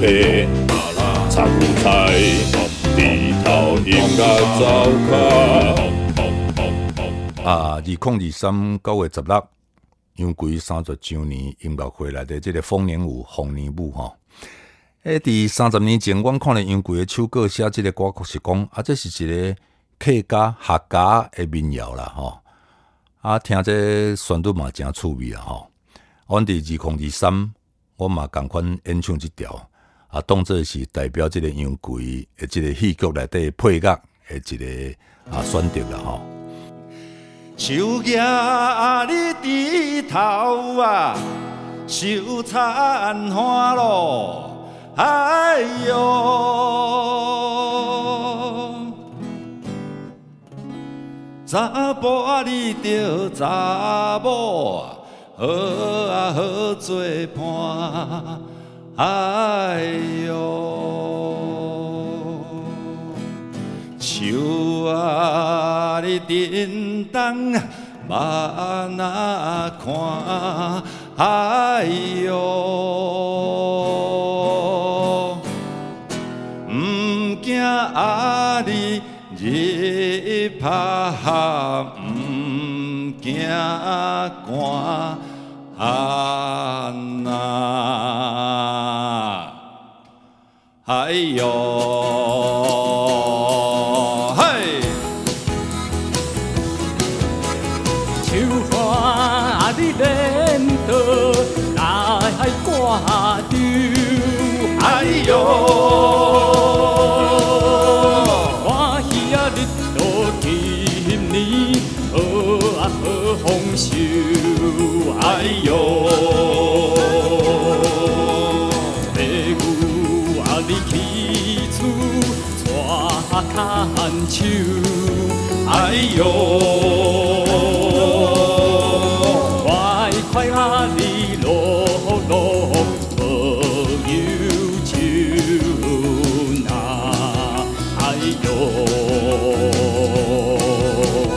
皮，插韭菜，猪头音乐走开。啊，2023 9月16，杨贵30周年音乐会内底这个丰年舞、丰年舞吼。伫30年前，阮看著杨贵的手稿写这个歌曲是讲，啊，这是一个客家客家的民谣啦吼。啊，听这旋律嘛诚趣味啦吼。阮伫2023，我嘛仝款演唱这条，啊，当做是代表这个杨贵的这个戏剧内底配乐的一个选择啦吼。树叶你枝头啊，收残花咯，哎哟，查埔仔你著查某啊，好啊好做伴，哎哟。树仔你振东目若看，哎哟，毋惊阿你日拍，毋惊寒啊那，哎哟。嘿！树花你连刀来挂丢，哎哟，欢喜啊！日落今年好啊好丰收，哎哟，爸母啊你起厝带牵手，哎哟，快快啊你落落无忧愁呐，哎哟。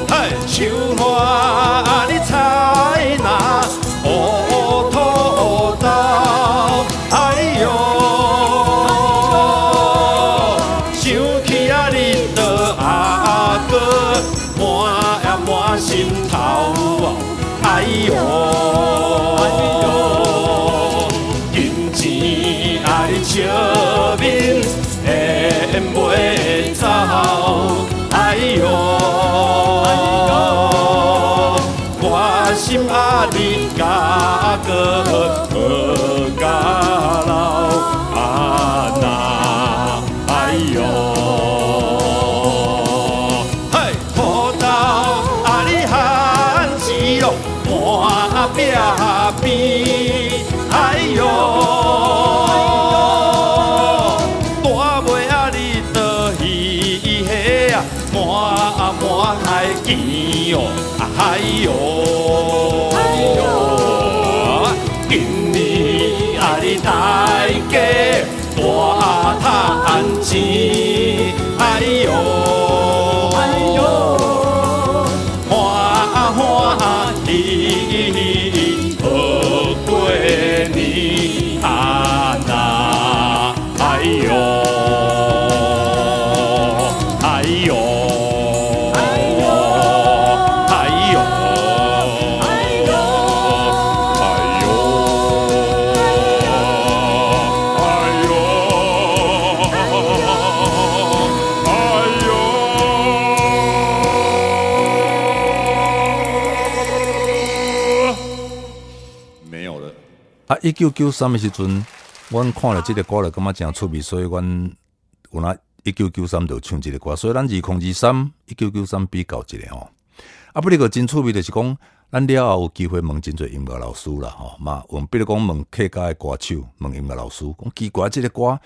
嘿，树花你采那乌土豆，哎哟，想起啊你的阿哥，满呀满心头，哎哟，金钱啊你笑面会袂走，哎哟，我心啊你甲哥好甲老啊那，哎哟，嘿，土豆啊你番薯咯满壁边，哎哟，大尾啊你倒鱼虾啊，满满海墘哦，哎哟，今年啊你大家大趁钱，哎哟，哎哟，欢欢喜喜好过年啊那，哎哟，哎哟，哎哟，哎哟，哎哟，哎哟，哎哟。没有了。啊，1993的时阵，阮看著这个歌就感觉诚趣味，所以阮有那1993就唱这个歌，所以咱2023、1993比较一下吼。啊，不过真趣味就是讲，咱了后有机会问真济音乐老师啦吼，嘛问，比如讲问客家的歌手，问音乐老师，讲奇怪，这个歌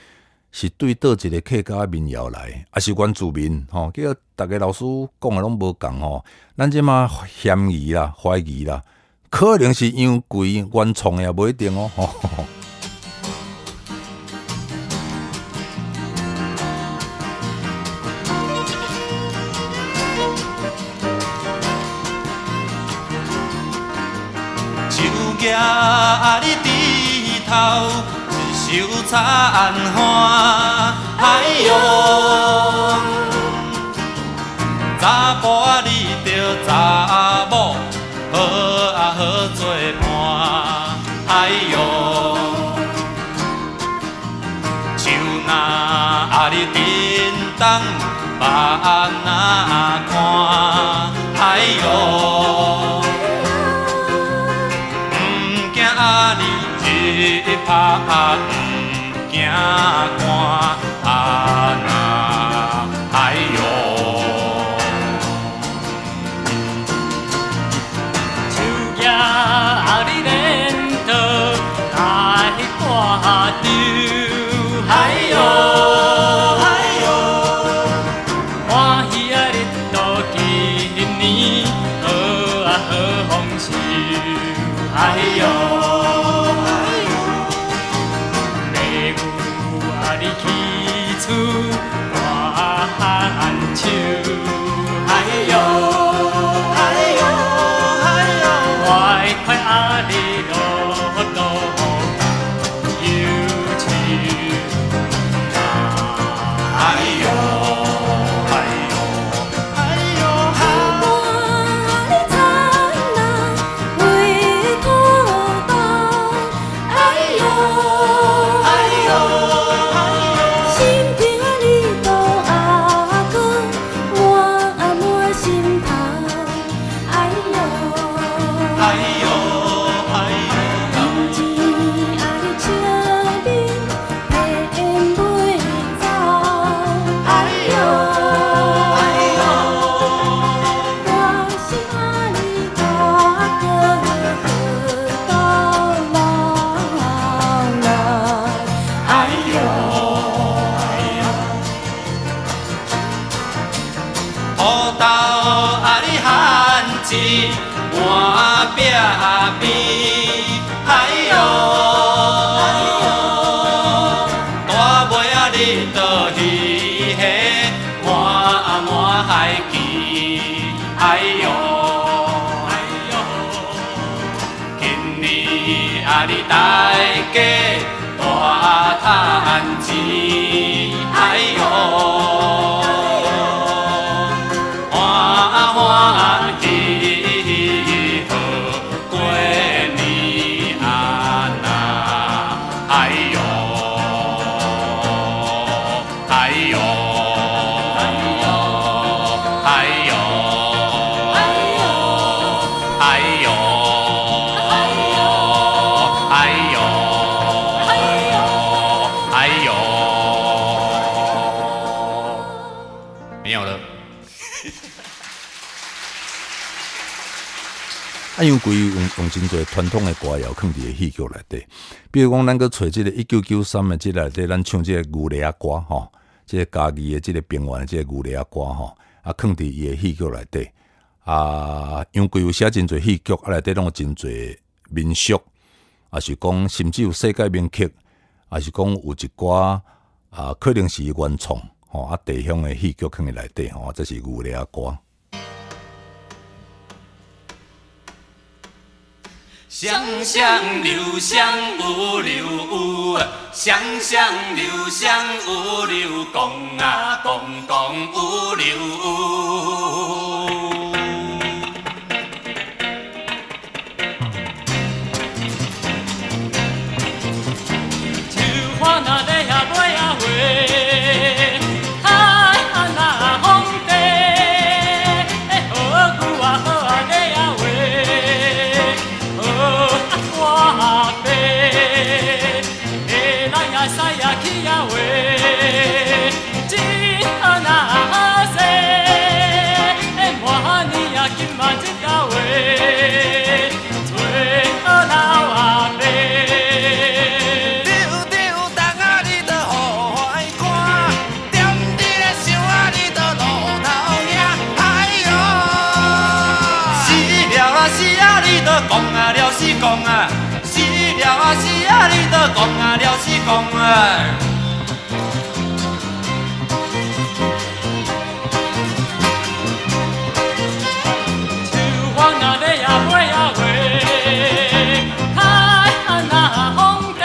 是对佗一个客家民谣来，抑是原住民吼？结果逐个老师讲的拢无仝吼。咱这马嫌疑啦、怀疑啦，可能是杨贵原创的也无一定哦。吼。树叶你枝头，一受残寒。哎哟，查埔仔你著查某，好啊好做伴。哎哟，树若啊你振东，目若看。哎哟，毋惊啊你日拍，毋惊寒啊那，哎哟。树叶啊你连倒来挂着，哎哟，哎哟，欢喜啊日到今年，好啊好丰收，哎哟，爸母啊你起厝大汉手，哎哟，哎哟，哎哟，快快啊你落落忧愁。哎哟，哎哟，哎哟，我你田啊为土豆，哎哟，哎哟，心情啊你都阿哥，满啊满心头，哎哟，哎哟，哎哟，金钱啊你笑面骗袂走，哎哟，哎哟，我心啊你阿哥好到老啦，哎哟，哎哟，土豆啊你番薯满壁边，哎哟，大尾啊你倒鱼虾满啊满海墘，哎哟，哎哟，今年啊你大家大趁錢，哎哟，歡歡喜喜好過年啊那，哎哟，哎哟，哎哟，哎哟，哎哟，哎哟，沒有了。啊，因為規用真濟傳統的歌謠囥佇个戲劇內底，比如講，咱閣揣這个1993的這個內底，咱唱這个牛犁仔歌吼，這个嘉義的這个平原的這个牛犁仔歌吼，啊，囥佇伊的戲劇內底，啊，楊貴有寫真濟戲劇，啊，內底攏有真濟民俗，啊是講甚至有世界名曲，啊是講有一寡啊，可能是原創吼，啊，地鄉的戲劇囥佇內底吼，這是牛犁仔歌。雙雙流雙有流有，雙雙流雙有流公啊公公有流有。樹花若咧啊尾啊花，海啊若風地，好牛啊好啊咧啊話，好啊我阿伯，来啊驶啊去啊話，真好若势，满年啊金啊这家話，做老阿伯。丢丢东啊，你就予我看；踮伫咧想啊，你就路头影。哎哟，死了啊死啊，你就讲啊了死讲啊；死了啊死啊，你就講啊了死講啊。樹花若咧啊尾啊花，海啊若風地，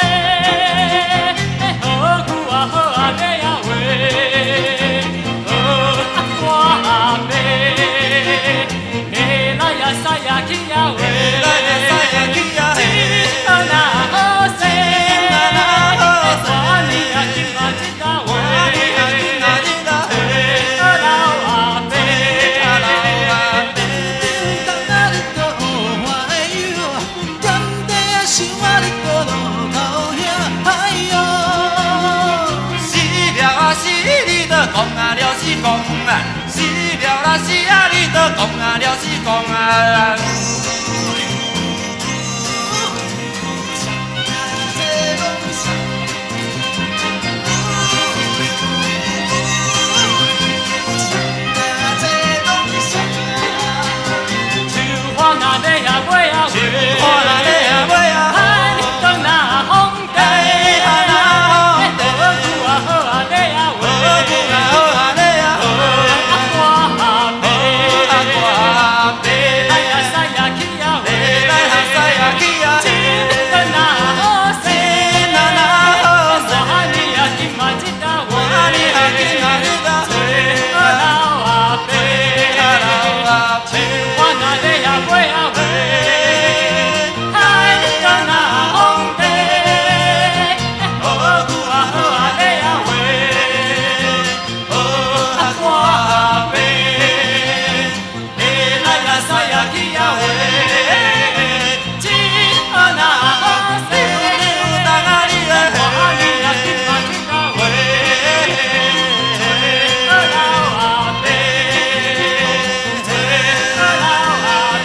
講啊，死了啦死啊，你都講啊了死講啊。樹花若咧啊尾啊樹花若咧啊尾啊海當若風地，好久啊好啊咧啊好久啊好啊咧啊阿歌阿歌白，来啊西啊去啊来啊西啊去啊真若好势，真若好势我你啊今嘛这搭话，我你啊今嘛这搭话做老阿伯，老阿伯树花若咧啊尾啊尾，海当若风地，好久啊好啊咧啊话，阿歌白，来啊西啊去啊喂，真若好势，当啊你我你啊今嘛这搭话，做老阿伯，做老阿伯，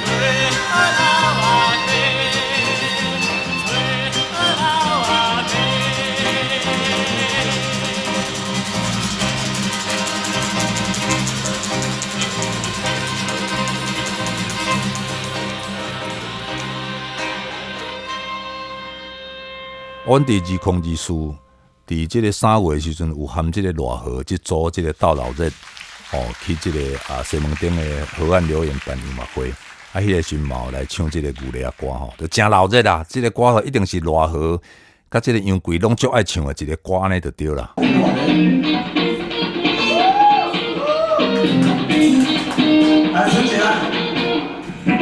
做老阿伯，做老阿伯。阮佇2024，佇這个3月的時陣，有含這个熱河這組這个鬥鬧熱，吼，去這个啊西門町的河岸留言辦音樂會，啊，彼个時陣嘛有來唱這个牛犁仔歌吼，就誠鬧熱啦！這个歌吼一定是熱河佮這个楊貴攏足愛唱的一个歌，按呢就對啦。來，陳姐來。 Thank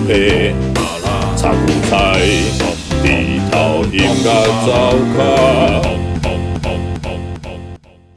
皮，插韭菜，猪頭音樂灶跤。